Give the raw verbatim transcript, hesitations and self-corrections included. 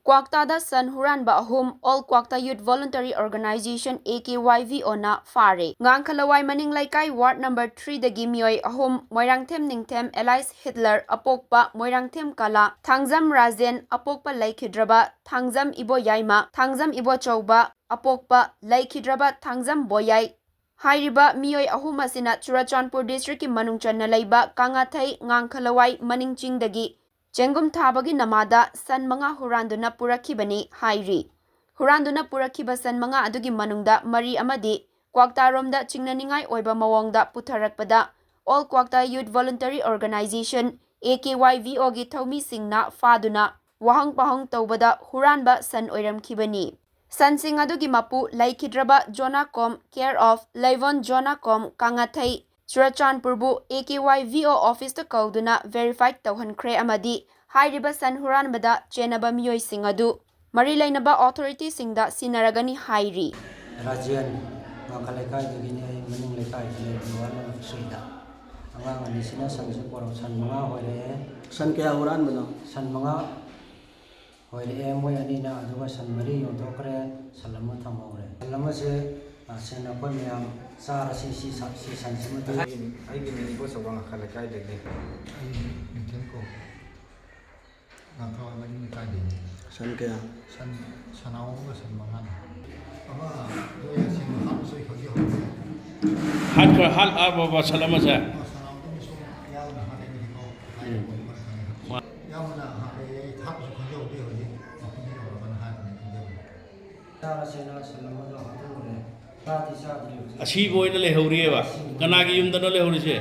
ꯀ꯭ꯋꯥꯛꯇꯥꯗ ꯁꯟ ꯍꯨꯔꯥꯟꯕ ꯑꯍꯨꯝ All Kwakta Youth Voluntary Organization, A K Y V O ꯅ ꯐꯥꯔꯦ꯫ ꯉꯥꯡꯈꯂꯋꯥꯏ ꯃꯅꯤꯡ ꯂꯩꯀꯥꯏ ward number three ꯗꯒꯤ ꯃꯤꯑꯣꯏ ꯑꯍꯨꯝ, ꯃꯣꯏꯔꯥꯡꯊꯦꯝ ꯅꯤꯡꯊꯦꯝ alias ꯍꯤꯠꯂꯔ ꯑꯄꯣꯛꯄ ꯃꯣꯏꯔꯥꯡꯊꯦꯝ ꯀꯂꯥ, ꯊꯥꯡꯖꯝ ꯔꯥꯖꯦꯟ ꯑꯄꯣꯛꯄ ꯂꯩꯈꯤꯗ꯭ꯔꯕ ꯊꯥꯡꯖꯝ ꯏꯕꯣꯌꯥꯏꯃ, ꯊꯥꯡꯖꯝ ꯏꯕꯣꯆꯧꯕ ꯑꯄꯣꯛꯄ ꯂꯩꯈꯤꯗ꯭ꯔꯕ ꯊꯥꯡꯖꯝ ꯕꯣꯌꯥꯏ ꯍꯥꯏꯔꯤꯕ ꯃꯤꯑꯣꯏ ꯑꯍꯨꯝ ꯑꯁꯤꯅ ꯆꯨꯔꯆꯥꯟꯄꯨꯔ district ꯀꯤ ꯃꯅꯨꯡ ꯆꯟꯅ ꯂꯩꯕ ꯀꯥꯉꯥꯊꯩ ꯉꯥꯡꯈꯂꯋꯥꯏ ꯃꯅꯤꯡ ꯆꯤꯡꯗꯒꯤ ꯆꯦꯡꯒꯨꯝ ꯊꯥꯕꯒꯤ ꯅꯃꯥꯗ ꯁꯟ ꯃꯉꯥ ꯍꯨꯔꯥꯟꯗꯨꯅ ꯄꯨꯔꯛꯈꯤꯕꯅꯤ ꯍꯥꯏꯔꯤ꯫ ꯍꯨꯔꯥꯟꯗꯨꯅ ꯄꯨꯔꯛꯈꯤꯕ ꯁꯟ ꯃꯉꯥ ꯑꯗꯨꯒꯤ ꯃꯅꯨꯡꯗ ꯃꯔꯤ ꯑꯃꯗꯤ ꯀ꯭ꯋꯥꯛꯇꯥꯔꯣꯝꯗ ꯆꯤꯡꯅꯅꯤꯡꯉꯥꯏ ꯑꯣꯏꯕ ꯃꯑꯣꯡꯗ ꯄꯨꯊꯔꯛꯄꯗ All Kwakta Youth Voluntary Organization, A K Y V O ꯒꯤ ꯊꯧꯃꯤꯁꯤꯡꯅ ꯐꯥꯗꯨꯅ ꯋꯥꯍꯪ ꯄꯥꯎꯍꯪ ꯇꯧꯕꯗ ꯍꯨꯔꯥꯟꯕ ꯁꯟ ꯑꯣꯏꯔꯝꯈꯤꯕꯅꯤ꯫ ꯁꯟꯁꯤꯡ ꯑꯗꯨꯒꯤ ꯃꯄꯨ ꯂꯩꯈꯤꯗ꯭ꯔꯕ ꯖꯣꯅꯥꯀꯣꯝ, care of ꯂꯩꯕꯣꯟ ꯖꯣꯅꯥꯀꯣꯝ, ꯀꯥꯉꯥꯊꯩ, ꯆꯨꯔꯆꯥꯟꯄꯨꯔꯕꯨ A K Y V O office ꯇ ꯀꯧꯗꯨꯅ verify ꯇꯧꯍꯟꯈ꯭ꯔꯦ ꯑꯃꯗꯤ ꯍꯥꯏꯔꯤꯕ ꯁꯟ ꯍꯨꯔꯥꯟꯕꯗ ꯆꯦꯟꯅꯕ ꯃꯤꯑꯣꯏꯁꯤꯡ ꯑꯗꯨ ꯃꯔꯤ ꯂꯩꯅꯕ authority ꯁꯤꯡꯗ ꯁꯤꯟꯅꯔꯒꯅꯤ ꯍꯥꯏꯔꯤ꯫ ꯔꯥꯖꯦꯟ, ꯉꯥꯡꯈ ꯂꯩꯀꯥꯏꯗꯒꯤꯅꯤ ꯑꯩ, ꯃꯅꯤꯡ ꯂꯩꯀꯥꯏꯗ ꯂꯩꯕ ward number three ꯗ꯫ ꯑꯉꯥꯡ ꯑꯅꯤꯁꯤꯅ ꯁꯟꯁꯦ ꯄꯣꯔꯛ-, ꯁꯟ ꯃꯉꯥ ꯍꯣꯏꯔꯛꯑꯦ꯫ ꯁꯟ ꯀꯌꯥ ꯍꯨꯔꯥꯟꯕꯅꯣ? ꯁꯟ ꯃꯉꯥ ꯍꯣꯏꯔꯛꯑꯦ ꯃꯣꯏ ꯑꯅꯤꯅ, ꯑꯗꯨꯒ ꯁꯟ ꯃꯔꯤ ꯌꯣꯟꯊꯣꯛꯈ꯭ꯔꯦ, ꯁꯟ ꯑꯃ ꯊꯝꯍꯧꯔꯦ꯫ ꯁꯟ ꯑꯃꯁꯦ, ꯑ, ꯁꯟ ꯑꯩꯈꯣꯏ ꯃꯌꯥꯝ ꯆꯥꯔꯁꯤ, ꯁꯤ ꯁꯟ-, ꯁꯤ ꯁꯟꯁꯤꯃꯗꯤ꯫ ꯑꯩꯒꯤ, ꯑꯩꯒꯤ ꯃꯤꯡ ꯏꯕꯣꯆꯧꯕ ꯉꯥꯡꯈ ꯂꯩꯀꯥꯏꯗꯒꯤ꯫ ꯑꯩ ꯅꯤꯡꯊꯦꯝ ꯀꯧ꯫ ꯉꯥꯡꯈ ꯃꯅꯤꯡ ꯂꯩꯀꯥꯏꯗꯒꯤ꯫ ꯁꯟ ꯀꯌꯥ? ꯁꯟ, ꯁꯟꯅꯥꯎ ꯑꯃꯒ ꯁꯟ ꯃꯉꯥꯅꯤ꯫ ꯑꯃ ꯃꯣꯏ ꯑꯁꯦꯡꯕ ꯍꯥꯠꯄꯁꯨ ꯑꯩ ꯈꯪꯖꯍꯧꯗꯦ꯫ ꯍꯥꯠꯈ꯭ꯔ-, ꯍꯥꯠꯂꯛꯑꯕꯕ ꯁꯟ ꯑꯃꯁꯦ? ꯑꯣ, ꯁꯟꯅꯥꯎꯗꯨ ꯁꯨꯝ ꯌꯥꯝꯅ ꯍꯥꯠꯂꯦ ꯍꯧꯖꯤꯛꯐꯥꯎ꯫ ꯎꯝ꯫ ꯌꯥꯝꯅ ꯍꯥꯠꯂꯦ, ꯑꯩ ꯍꯥꯠꯄꯁꯨ ꯈꯪꯖꯍꯧꯗꯦ ꯍꯧꯖꯤꯛ꯫ ꯃꯐꯝꯗ ꯌꯧꯔꯒꯅ ꯍꯥꯏꯕꯅꯤ ꯈꯪꯖꯕꯅꯤ꯫ ꯆꯥꯔꯁꯦꯅ ꯁꯟ ꯑꯃꯗꯣ ꯍꯥꯠꯇꯣꯛꯎꯔꯦ꯫ ꯆꯥꯗꯤ ꯆꯥꯗ꯭ꯔꯤ ꯍꯧꯖꯤꯛ꯫ ꯑꯁꯤꯕ ꯑꯣꯏꯅ ꯂꯩꯍꯧꯔꯤꯑꯕ? ꯑꯁꯤꯕ꯫ ꯀꯅꯥꯒꯤ ꯌꯨꯝꯗꯅꯣ ꯂꯩꯍꯧꯔꯤꯁꯦ?